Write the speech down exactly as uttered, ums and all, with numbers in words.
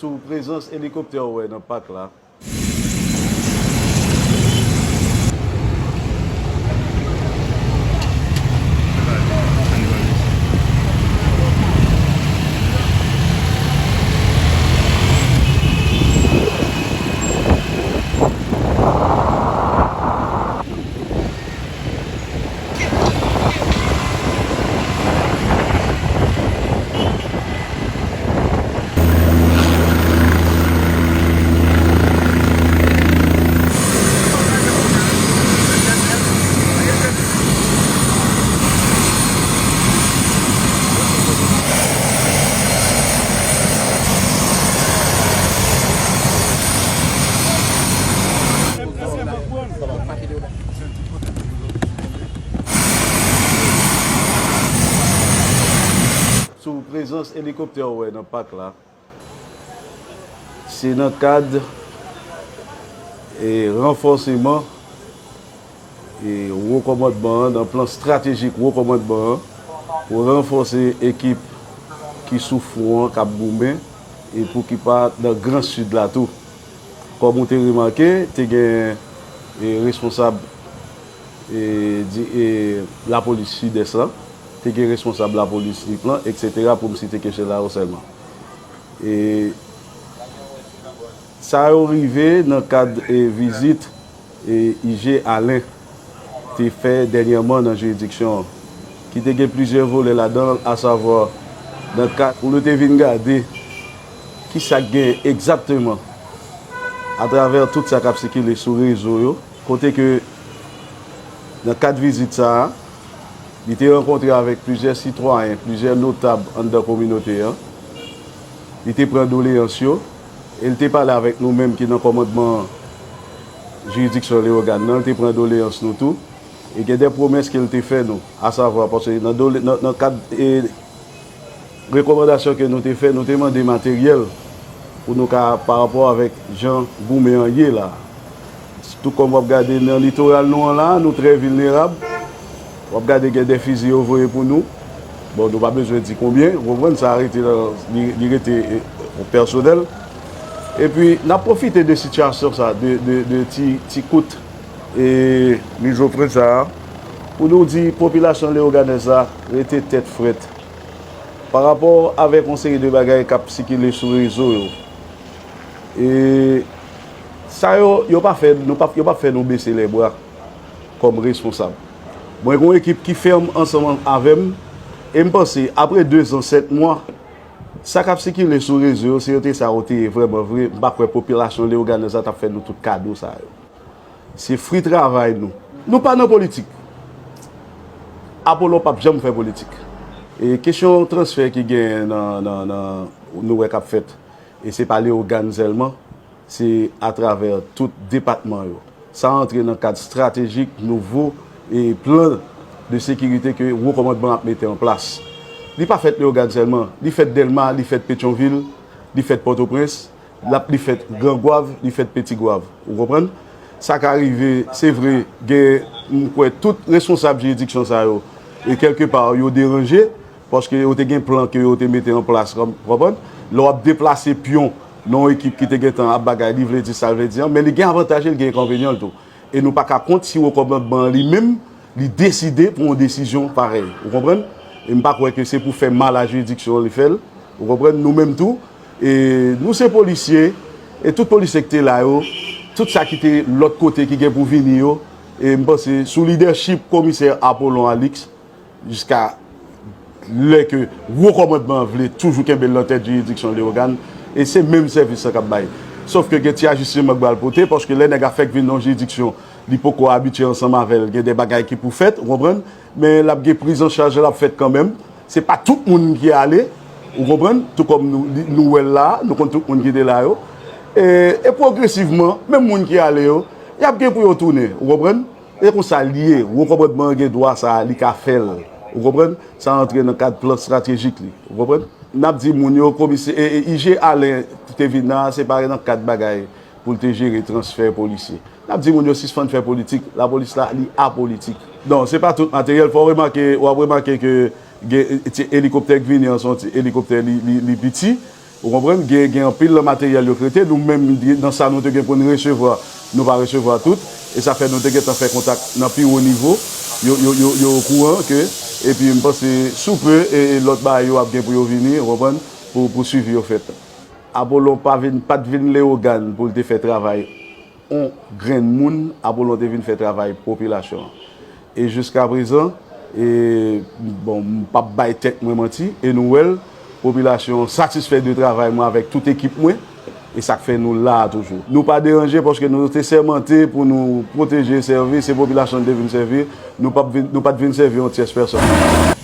Sou prezans elikoptè ou wè nan pak la. Sou prezans elikoptè ou wè nan pak la. Se nan kad, e, ranfòseman, e, wo kòmandman an, nan plan estratejik wo kòmandman an, pou ranfòse ekip ki sou fwon an, k ap goumen, e pou ki pa nan Gran Sid la tou. Kòm ou te remake, te gen, e, responsab, e, di, e, lapolis Sidès lan, te gen responsab lapolis Nip lan, etsetera, pou m site kesyon la yo sèlman. E sa yo rive nan kad, e, vizit, e, I G Alain te fè dènyèman nan jiridiksyon an, ki te gen plizyè volè ladan l, asavwa nan kad pou nou te vin gade ki sa k gen egzakteman atravè tout sa k ap sikile sou rezo yo, kote ke nan kad vizit sa a, li te rankontre avèk plizyè sitwayen, plizyè notab anndan kominote an. Li te pran doleyans yo, e li te pale avèk nou menm ki nan kòmandman jiridiksyon Leyogàn nan, li te pran doleyans nou tou. E gen de pwomès ke l te fè nou, asavwa, paske nan dole-, nan, nan kad, e, rekòmandasyon ke nou te fè, nou te mande materyèl pou nou ka, pa rapò avèk jan goumen an ye la. Tou kòm w ap gade nan litoral nou an la, nou trè vilnerab. W ap gade gen de fizi yo voye pou nou. Bon, nou pa bezwen di konbyen, ou konprann, sa rete nan, li, li rete, e, pèsonèl. Epi, n ap pwofite de sitiyasyon sa, de, de, de ti, ti kout, e, mizofren sa a, pou nou di popilasyon leyoganèz la rete tèt frèt. Pa rapò avèk yon seri de bagay k ap sikile sou rezo yo. E sa yo, yo pa fè, nou pa, yo p ap fè nou bese lèbra kòm responsab. Mwen gen yon ekip ki fèm ansanm avè m, e m panse, apre dezan, sèt mwa, sa k ap sikile sou rezo yo, se yo te sa yo te ye vrèman vre, m pa kwè popilasyon leyoganèz la t ap fè nou tout kado sa yo. Se fri travay nou. Nou pa nan politik. Apolon p ap janm fè politik. E kesyon transfè ki genyen nan, nan, nan, nou wè k ap fèt, e se pa Leyogàn sèlman, se atravè tout depatman yo. Sa antre nan kad estratejik nouvo, e, plan de sekirite ke wo kòmandman ap mete an plas. Li pa fèt Leyogàn sèlman, li fèt Dèlma, li fèt Petyonvil, li fèt Pòtoprens, l ap, li fèt Gran Gwav, li fèt Peti Gwav. Ou konprann? Sa ka rive, se vre, gen, m kwè tout responsab jiridiksyon sa yo, e kèlke pa, yo deranje, paske yo te gen plan ke yo te mete an plas, ou konprann? Lè w ap deplase pyon nan yon ekip ki te gentan ap bagay, li vle di sa l vle di an, men li gen avantaj li, li gen enkonvenyan l tou. E nou pa ka kont si wo kòmandman an li menm, li deside pran yon desizyon parèy. Ou konprann? E m pa kwè ke se pou fè mal a jiridiksyon an li fè l. Ou konprann? Nou menm tou, e nou se polisye, e tout polisye ki te la yo, tout sa ki te lòt kote ki gen pou vini yo, e m panse sou lidèchip komisè Apollon Alix, jiska lè ke wo kòmandman an vle toujou kenbe l nan tèt jiridiksyon Leyogàn, e se menm sèvis lan k ap bay. Sòf ke gen ti ajisteman k pral pote, paske lè nèg la fèk vin nan yon jiridiksyon, li poko abitye ansanm avè l, gen de bagay ki pou fèt, ou konprann? Men l ap gen prizanchaj, l ap fèt kanmenm. Se pa tout moun ki ale, ou konprann? Tou kòm nou, li, nou wè l la, nou konn tout moun ki te la yo. E, e pwogresivman, menm moun ki ale yo, y ap gen pou yo tounen, ou konprann? E konsa l ye, wo kòmandman an gen dwa sa a, li ka fè l. Ou konprann? Sa antre nan kad plan estratejik li. Ou konprann? N ap di moun yo, komise-, e, e, I G Alain te vin la, se pa nan kad bagay pou l te jere transfè polisye. N ap di moun yo sispann fè politik, lapolis la, li apolitik. Non, se pa tout materyèl. Fò w remake, w ap remake ke gen, e, ti elikoptè k vini an, se yon ti elikoptè li, li, li piti. Ou konprann? Gen, gen anpil nan materyèl yo k rete. Nou menm, nan sa nou te gen pou n resevwa, nou pa resevwa tout. E sa fè nou te gentan fè kontak nan pi wo nivo. Yo, yo, yo, yo okouran ke, epi m panse sou pe, e, e lòt bagay yo ap gen pou yo vini, ou konprann, pou, pou swivi yo fèt. Apolon pa vin, pa t vin Leyogàn pou l te fè travay on grenn moun, Apolon te vin fè travay popilasyon an. E jiska prezan, e, bon, m p ap bay tèt mwen manti, e nou wè l, popilasyon an satisfè de travay mwen avèk tout ekip mwen, e sa k fè nou la a toujou. Nou pa deranje paske nou te sèmante pou nou pwoteje e sèvi, se popilasyon n te vin sèvi, nou p ap vin, nou pa t vin sèvi yon tyès pèsòn.